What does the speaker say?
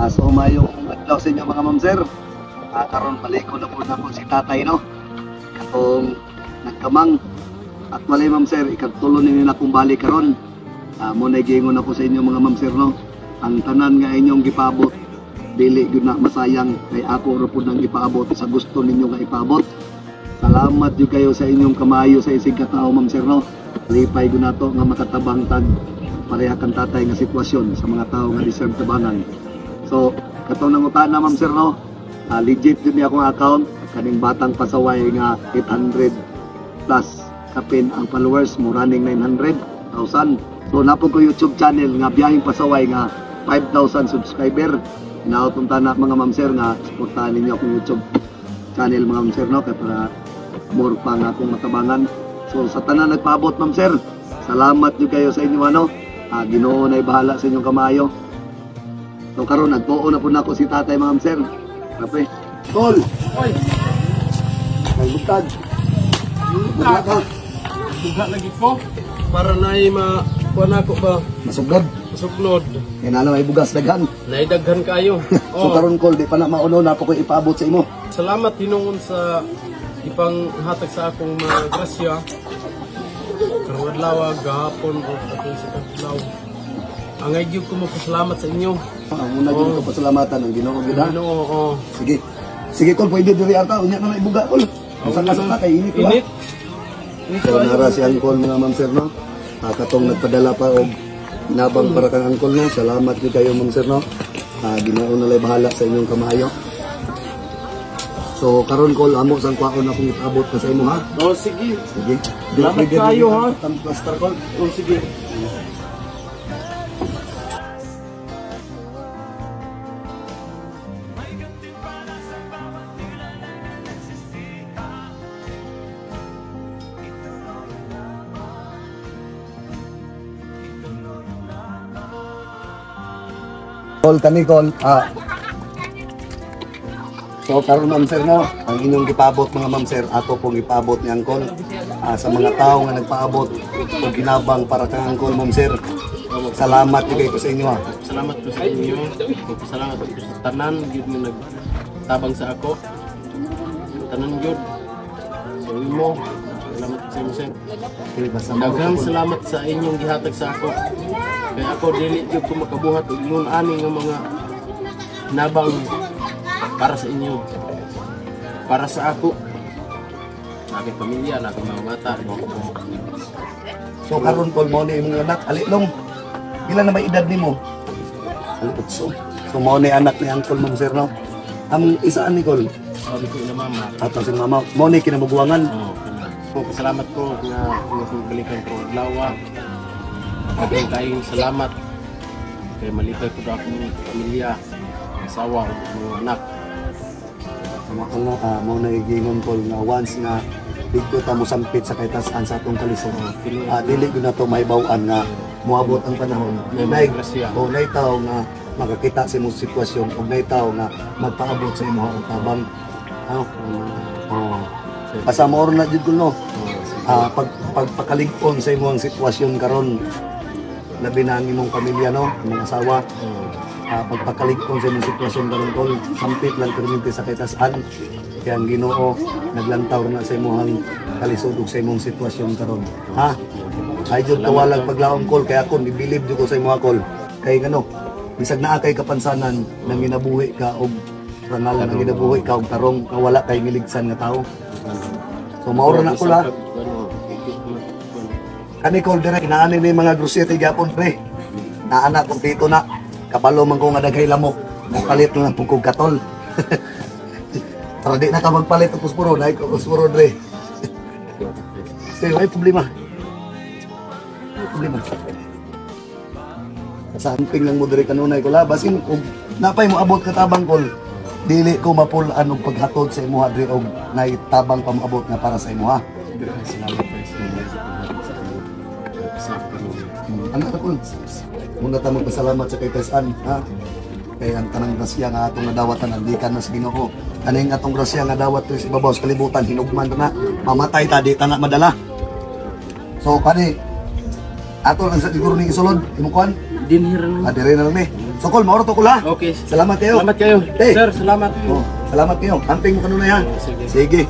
So maayong adlaw sa inyo, mga ma'am sir. Karon baliko na po nako si tatay, no. Katong nagkamang. Actually, ma'am sir, ikatulo ninyo na akong balik karon. Mo na giingon ako sa inyo, mga ma'am sir, no. Ang tanan nga inyong gipaabot dili gyud na masayang kay ako ra pud ang ipaabot sa gusto ninyo nga ipaabot. Salamat gyud kayo sa inyong kamayo sa isig katao, ma'am sir, no. Lipay gyud nato nga makatabang tag pareha kang tatay nga sitwasyon sa mga tao nga deserve tabangan. So, katong nangutana, ma'am sir, no, legit yun niya akong account, kaning batang pasaway nga 800 plus kapin ang followers mo, running 900,000. So, napog ko YouTube channel nga Biyaheng Pasaway nga 5,000 subscriber. Hinaot tanan mga ma'am sir nga suportahan ninyo akong YouTube channel, mga ma'am sir, no, kay para more pa nga akong matabangan. So, sa tanan nagpaabot, ma'am sir, salamat jud kayo sa inyo ano. Ginoo na bahala sa inyong kamayo. So karon nagtuo na po nako si tatay, mga ma'am sir. Kape. Tol! Oy, May bugtad. Buga ka. Duga lagi ko. Para na ma kuan ako ba Masugod. Suglod. Kaya na may bugas daghan. Naidaghan kayo. So Oh, karon kol, di pa na mauno na ko ipaabot sa imo. Salamat hinungon sa ipanghatag sa akong mga grasya. Karong adlaw, gahapon o atong sa kadlaw. Ang gyud ko magpasalamat sa inyo. Ang una gyud ko pasalamatan ang Ginoo gyud ha. Ginoo, oh. Sige. Sige kol, pwede diri ata unya na na ibuga kol. Usa ka sa kay init ba? Init. Init So kayo. nara si angkol, mga ma'am sir, no. Katong nagpadala pa og nabang para kang angkol, no. Salamat gyud kayo, ma'am sir, no. Ginoo na lay bahala sa inyong kamayo. So karon kol, amo sang kwaon akong ipaabot na sa imo ha. Oh, sige. Sige. Salamat kayo, ha. Tam plaster kol. Oh, sige. Kol kani kol. So karon, ma'am sir, no, ang inyong gipaabot, mga ma'am sir, ato pong ipaabot ni angkol sa mga tao nga nagpaabot og ginabang para kang angkol, ma'am sir. Salamat gyud kayo sa inyo ha. Salamat ko sa inyo. Salamat ko sa tanan gyud nga nagtabang sa ako. Tanan gyud. Sa imo. Salamat sa imo, sir. Okay, basta Daghang salamat sa inyong gihatag sa ako. Kaya ako dili gyud ko makabuhat og ingon ani nga mga nabang para sa inyo. Para sa ako. Sa aking pamilya, na aking mga bata. So karon kol, mo ni imong anak alilong. Pila na may edad nimo? Otso. So mo ni anak ni angkol, ma'am sir, no. Ang isaan ni kol Sabi ko ila mama. ato si mama mo ni kinabuguangan. Oh, salamat ko nga nga kong balikan ko adlaw. Daghang kayong salamat. Kay malipay ko akong pamilya, asawa ug mga anak. Mo nga mo na giingon kol nga once nga dito ta mo sampit sa kaytas-an sa atong kalisod. Dili gyud nato mahibaw-an nga moabot ang panahon. May Nay, grasya. o nay tao nga makakita sa imong sitwasyon o nay tao nga magpaabot sa imong og tabang. Ano? Oh. Basta mao na jud ko, no. Pag pagpakalig-on sa imong sitwasyon karon, labi na ang imong pamilya, no, imong asawa. Pagpakalig-on sa imong sitwasyon karon kol, sampit lang perminti sa kaytas-an. Kaya ang Ginoo naglantaw na sa imong kalisod ug sa imong sitwasyon karon. Ha? Ay jud kawalag paglaom kol, kay ako nibilib jud ko sa imong kol. Kay ngano, bisag naa kay kapansanan nang ginabuhi ka og rangal, nang ginabuhi ka og tarong nga wala kay ngiligsan nga tao. So mao ra na ko la. Kani kol dire inaani ni mga grocery gyapon pre. Naana kong tito na. Kabalo man ko nga daghay lamok. Mopalit na lang pud kog katol. Para di na ka magpalit og puspuro, naay ko puspuro dire. Sige, may problema. May problema. Sa amping lang mo dire kanunay ko la, basin og napay mo abot katabang kol. Dili ko mapul-an og paghatod sa imuha dire og nay tabang pa moabot nga para sa imuha. Salamat kayo sa inyo sa paghatod sa inyo. Sa pamilya. Ano ka kol? Muna ta magpasalamat sa kay Tesan, ha? Kay ang tanang grasya nga atong nadawatan ang gikan na sa Ginoo. Kaning atong grasya nga dawat diri sa ibabaw sa kalibutan hinugman ta na. Mamatay ta di ta na madala. So kani ato lang sa siguro ning isulod imong kuan. Dinhi ra lang. Ah, dire na lang ni. So kol, mauro to kol ha. Okay. Salamat kayo. Salamat kayo. Hey. Sir, salamat. Oh, salamat kayo. Amping mo kanunay ha. Sige. Sige.